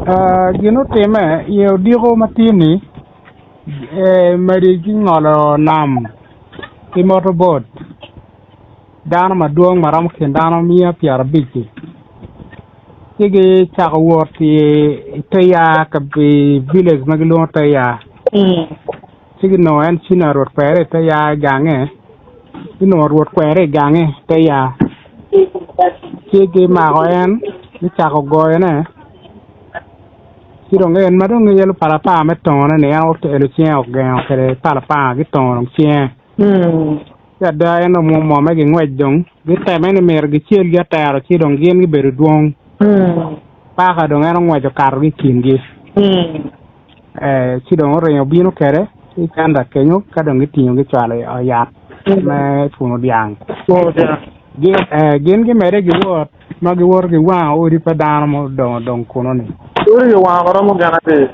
Gin otimme i odiko matin-ni, madi gingolo nam ki motorbot dano madwong ma romo kin dano miya pyerabic-ci ci gicako wot i te yaa i village ma gilwongo te yaa ci ginongo en cina rwot kwere i te yaa i gange ginongo rwot kwere i gange i te yaa ci gimako en gicako goyone ci dong en ma dong elo palapanga me tongone-ni en oelo cinge ogengo kwede palapanga gitongo dong cinge ci ada en dong omwomme gingwec dong giteme ni myero gicelgi atero ci dong gin gibedo dwong paka dong en ongweco okatogi i kingi. Ci dong oringo obino kwede i centa kenyo ka dong gitingo gicwalo i ot yat me pwono dyang. Gin gimedde giwot ma giwoto giwango odi pa dano mudong odong kunu-ni. Odi giwango romo gin adi?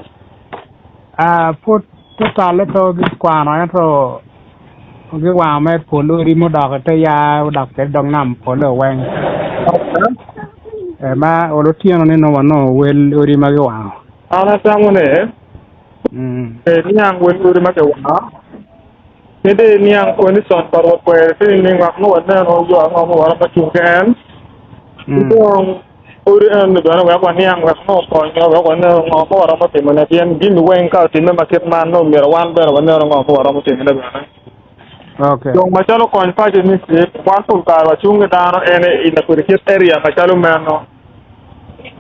Pud tutwalle pe gikwano ento giwango mere pol odi mudok i te yaa odok kwede i dog nam polle weng ma olo otyeno-ni nongo wanongo wel odi ma giwango. An atamo ni iniang wel odi ma kiwango, ki dong iniang kondicon pa rwot kweri tye nining wek nongo wanenu yo ango ma waromo cung ki en. Ki dong odi eni bene wek waniang wek nongo okonywa wek wanenu ngo ma waromo timone pien jami weng ka otimme ma kit man nongo myero wan bene wanenu ngo ma waromo timone bene. Dong macalo kony paco ni wan pol kare wacung ki dano ene i lakodi kit area macalo meno.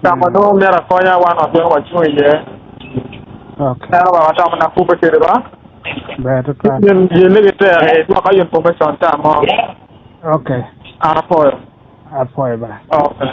Ka ma nongo myero akonya wan wabino wacung iye. Ento ba watamo ni akubbe kwede ba. Ber tutwal. Gin yelle ki tek i dwoka information ca mo. Okay. An apwoyo. Apwoyo ba. Okay.